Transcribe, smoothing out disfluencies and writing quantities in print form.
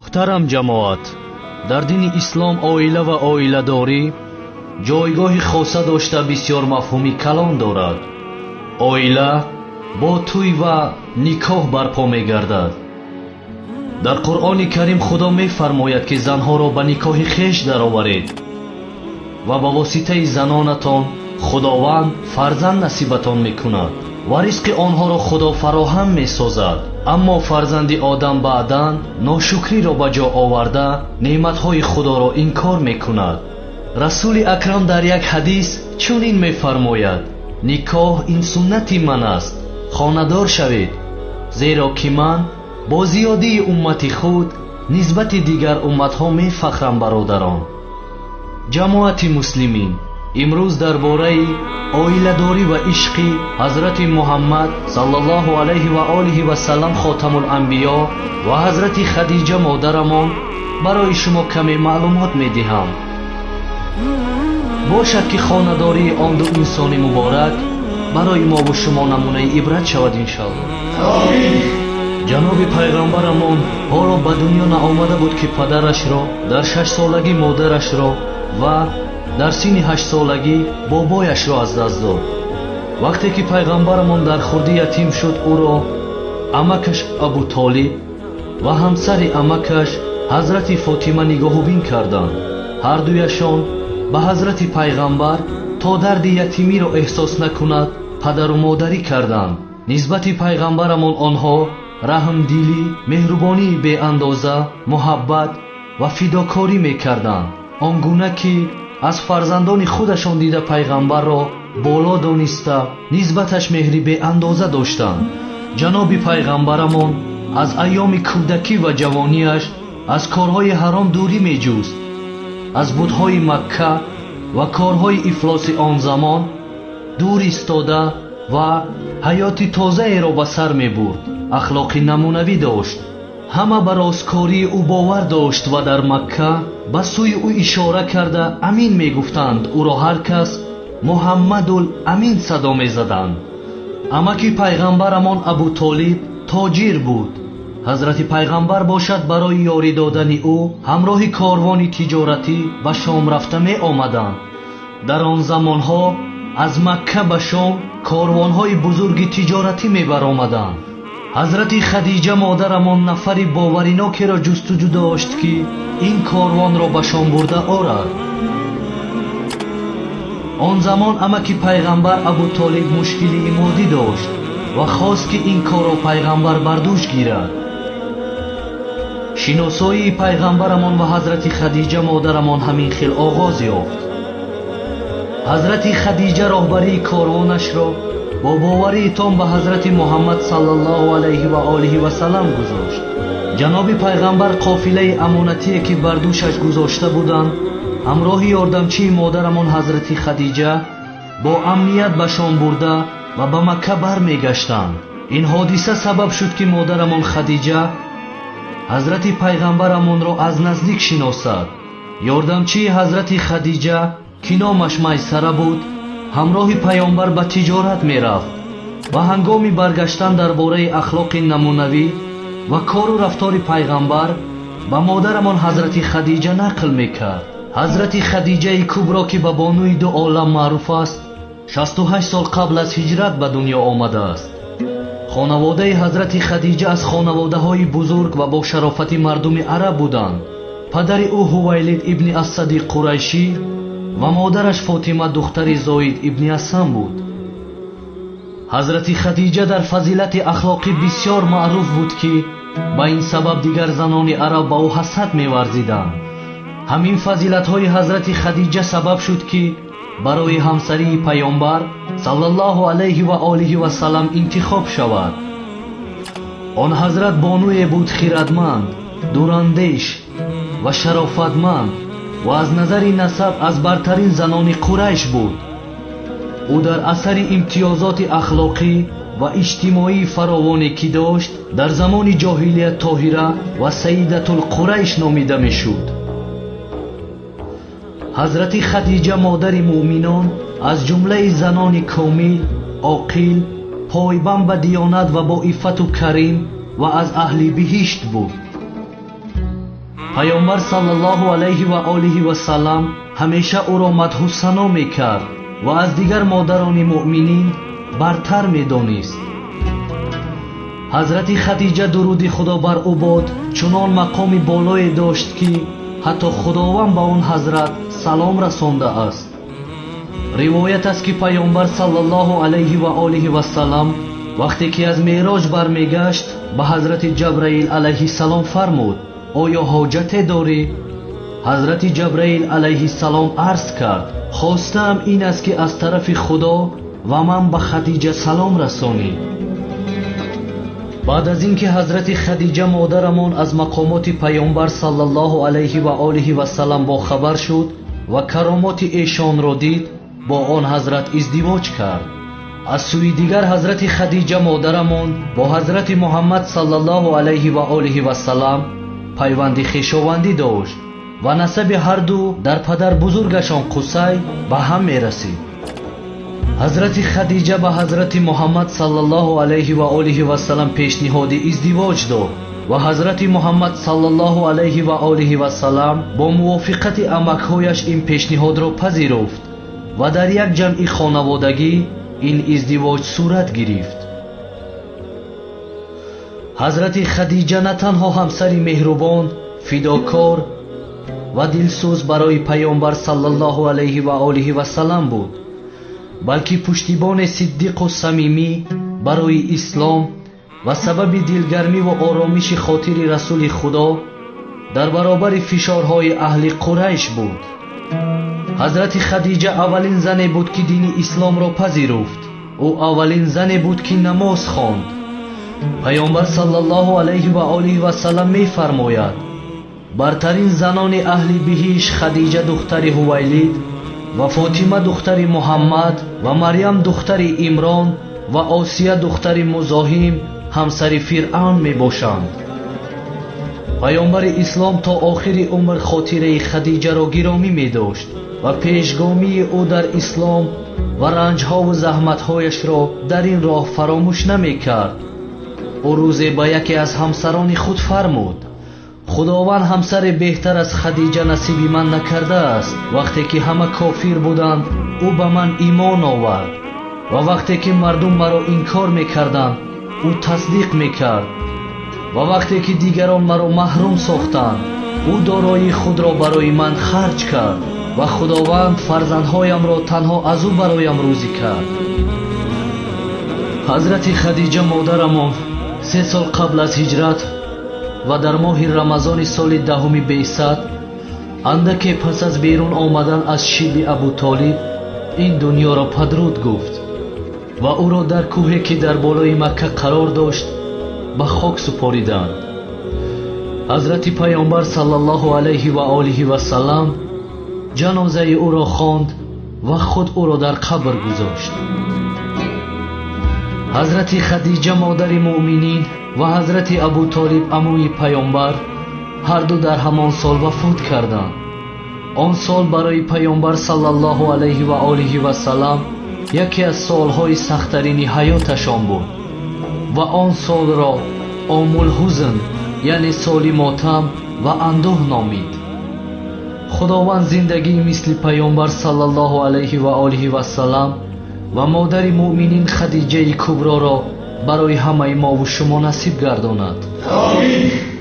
Муҳтарам ҷамоат, дар дини ислом оила ва оиладорӣ ҷойгоҳи хоса дошта бисёр мафҳуми калон дорад. Оила бо тӯй ва никоҳ барпо мегардад. Дар Қуръони Карим Худо мефармояд, ки занҳоро ба никоҳи хеш дароваред ва ба воситаи занонатон Худованд фарзанд насибатон мекунад ва ризқи онҳоро Худо фароҳам месозад. Аммо фарзанди одам баъдан ношукриро ба ҷо оварда неъматҳои Худоро инкор мекунад. Расули Акрам дар як ҳадис чунин мефармояд: никоҳ ин суннати ман аст, хонадор шавед, зеро ки ман бо зиёдии уммати худ нисбати дигар умматҳо мефахрам. Бародарон, ҷамоати муслимин, имрӯз дар бораи оиладорӣ ва ишқи ҳазрати Муҳаммад саллаллоҳу алайҳи ва олиҳи васаллам хотамул-анбиё ва ҳазрати Хадиҷа модарамон барои шумо каме маълумот медиҳам. Бошад ки хонадории он ду инсони муборак барои мову шумо намунаи ибрат шавад, иншаллоҳ. Амин. Ҷаноби пайғамбарамон ҳоло ба дунё наомада буд, ки падарашро дар 6-солагӣ, модарашро ва дар синни 8-солагӣ бобояшро аз даст дод. Вақте ки пайғамбарамон дар хурдӣ ятим шуд, ӯро амакаш Абутолиб ва ҳамсари амакаш ҳазрати Фотима нигоҳубин карданд. Ҳардуяшон ба ҳазрати пайғамбар то дарди ятимиро эҳсос накунад падару модарӣ карданд. Нисбати пайғамбарамон онҳо раҳмдилӣ, меҳрубонии беандоза, муҳаббат ва фидокорӣ мекарданд. Он гуна ки аз фарзандони худашон дида пайғамбарро боло дониста нисбаташ меҳри беандоза доштанд. Ҷаноби пайғамбарамон аз айёми кӯдакӣ ва ҷавониаш аз корҳои ҳаром дурӣ меҷуст. Аз бутҳои Макка ва корҳои ифлоси он замон дур истода ва ҳаёти тозаеро ба сар мебурд. Ахлоқи намунавӣ дошт. Ҳама ба росткории ӯ бовар дошт ва дар Макка ба сӯи ӯ ишора карда амин мегуфтанд. Ӯро ҳар кас Муҳаммадул Амин садо мезаданд. Амаки пайғамбарамон Абутолиб тоҷир буд. Ҳазрати пайғамбар бошад барои ёрӣ додани ӯ ҳамроҳи корвони тиҷоратӣ ба Шом рафта меомаданд. Дар он замонҳо аз Макка ба Шом корвонҳои бузурги тиҷоратӣ мебаромаданд. Ҳазрати Хадиҷа модарамон нафари боваринокеро ҷустуҷӯ дошт, ки ин корвонро ба Шом бурда орад. Он замон амаки пайғамбар Абутолиб мушкилии моддӣ дошт ва хост, ки ин корро пайғамбар бар дӯш гирад. Шиносоии пайғамбарамон ва ҳазрати Хадиҷа модарамон ҳамин хел оғоз ёфт. Ҳазрати Хадиҷа роҳбарии корвонашро бо боварии том ба ҳазрати Муҳаммад саллаллоҳу алайҳи ва олиҳи васаллам гузошт. Ҷаноби пайғамбар қофилаи амонатие ки бар дӯшаш гузошта буданд, ҳамроҳи ёрдамчии модарамон ҳазрати Хадиҷа бо амният ба Шом бурда ва ба Макка бармегаштанд. Ин ҳодиса сабаб шуд, ки модарамон Хадиҷа ҳазрати пайғамбарамонро аз наздик шиносад. Ёрдамчии ҳазрати Хадиҷа, ки номаш Майсара буд, ҳамроҳи паёмбар ба тиҷорат мерафт ва ҳангоми баргаштан дар бораи ахлоқи намунавӣ ва кору рафтори пайғамбар ба модарамон ҳазрати Хадиҷа нақл мекард. Ҳазрати Хадиҷаи Кубро, ки ба бонуи ду олам маъруф аст, 68 сол қабл аз ҳиҷрат ба дунё омадааст. Хонаводаи ҳазрати Хадиҷа аз хонаводаҳои бузург ва бо шарофати мардуми араб буданд. Падари ӯ Ҳувайлид ибни Асади Қурайшӣ ва модараш Фотима духтари Зоид ибни Асам буд. Ҳазрати Хадиҷа дар фазилати ахлоқӣ бисёр маъруф буд, ки ба ин сабаб дигар занони араб ба ӯ ҳасад меварзиданд. Ҳамин фазилатҳои ҳазрати Хадиҷа сабаб шуд, ки барои ҳамсарии паёмбар саллаллоҳу алайҳи ва олиҳи васаллам интихоб шавад. Он ҳазрат бонуе буд хирадманд, дурандеш ва шарофатманд ва аз назари насаб аз бартарин занони Қурайш буд. Ӯ дар асари имтиёзоти ахлоқӣ ва иҷтимоии фаровоне ки дошт, дар замони ҷоҳилият Тоҳира ва Саидатулқурайш номида мешуд. Ҳазрати Хадиҷа модари муъминон аз ҷумлаи занони комил, оқил, пойбанд ба диёнат ва бо иффату карим ва аз аҳли биҳишт буд. Паёмбар саллаллоҳу алайҳи ва олиҳи васаллам ҳамеша ӯро мадҳу сано мекард ва аз дигар модарони муъминин бартар медонист. Ҳазрати Хадиҷа дуруди Худо бар ӯ бод чунон мақоми болое дошт, ки ҳатто Худованд ба он ҳазрат салом расондааст. Ривоят аст, ки Паёмбар саллаллоҳу алайҳи ва олиҳи васаллам вақте ки аз Меъроҷ бармегашт, ба ҳазрати Ҷабраил алайҳиссалом фармуд: оё ҳоҷате дорӣ? Ҳазрати Ҷабраил алайҳиссалом арз кард: хостаам ин аст, ки аз тарафи Худо ва ман ба Хадиҷа салом расонӣ. Баъд аз ин ки ҳазрати Хадиҷа модарамон аз мақомоти Паёмбар саллаллоҳу алайҳи ва олиҳи васаллам бохабар шуд ва каромоти эшонро дид, бо он ҳазрат издивоҷ кард. Аз сӯи дигар ҳазрати Хадиҷа модарамон бо ҳазрати Муҳаммад саллаллоҳу алайҳи ва олиҳи васаллам пайванди хешовандӣ дошт ва насаби ҳарду дар падар бузургашон Қусай ба ҳам мерасид. Ҳазрати Хадиҷа ба ҳазрати Муҳаммад саллаллоҳу алайҳи ва олиҳи васаллам пешниҳоди издивоҷ дод ва ҳазрати Муҳаммад саллаллоҳу алайҳи ва олиҳи васаллам бо мувофиқати амакҳояш ин пешниҳодро пазируфт ва дар як ҷамъи хонаводагӣ ин издивоҷ сурат гирифт. Ҳазрати Хадиҷа на танҳо ҳамсари меҳрубон, фидокор ва дилсӯз барои Паёмбар саллаллоҳу алайҳи ва олиҳи васаллам буд, балки пуштибони сиддиқу самимӣ барои ислом ва сабаби дилгармӣ ва оромиши хотири Расули Худо дар баробари фишорҳои аҳли Қурайш буд. Ҳазрати Хадиҷа аввалин зане буд, ки дини исломро пазируфт. Ӯ аввалин зане буд, ки намоз хонд. Паёмбар саллаллоҳу алайҳи ва олиҳи васаллам мефармояд: бартарин занони аҳли биҳишт Хадиҷа духтари Ҳувайлид ва Фотима духтари Муҳаммад ва Марьям духтари Имрон ва Осия духтари Музоҳим ҳамсари Фиръавн мебошанд. Паёмбари ислом то охири умр хотираи Хадиҷаро гиромӣ медошт ва пешгомии ӯ дар ислом ва ранҷҳову заҳматҳояшро дар ин роҳ фаромӯш намекард. Ӯ рӯзе ба яке аз ҳамсарони худ фармуд: Худованд ҳамсаре беҳтар аз Хадиҷа насиби ман накардааст. Вақте ки ҳама кофир буданд, ӯ ба ман имон овард ва вақте ки мардум маро инкор мекарданд, ӯ тасдиқ мекард ва вақте ки дигарон маро маҳрум сохтанд, ӯ дороии худро барои ман харҷ кард ва Худованд фарзандҳоямро танҳо аз ӯ бароям рӯзӣ кард. Ҳазрати Хадиҷа модарамон 3 сол қабл аз ҳиҷрат ва дар моҳи Рамазони соли 10 беъсат, андаке пас аз берун омадан аз шиби Абутолиб, ин дунёро падруд гуфт ва ӯро дар кӯҳе, ки дар болои Макка қарор дошт, ба хок супориданд. Ҳазрати Паёмбар саллаллоҳу алайҳи ва олиҳи васаллам ҷанозаи ӯро хонд ва худ ӯро дар қабр гузошт. Ҳазрати Хадиҷа модари муъминин ва ҳазрати Абутолиб амӯи Паёмбар ҳарду дар ҳамон сол вафот карданд. Он сол барои Паёмбар саллаллоҳу алайҳи ва олиҳи васаллам яке аз солҳои сахттарини ҳаёташон буд ва он солро Омулҳузн, яъне соли мотам ва андӯҳ номид. Худованд зиндагии мисли Паёмбар саллаллоҳу алайҳи ва олиҳи васаллам ва модари муъминин Хадиҷаи Куброро барои ҳамаи мову шумо насиб гардонад. Амин.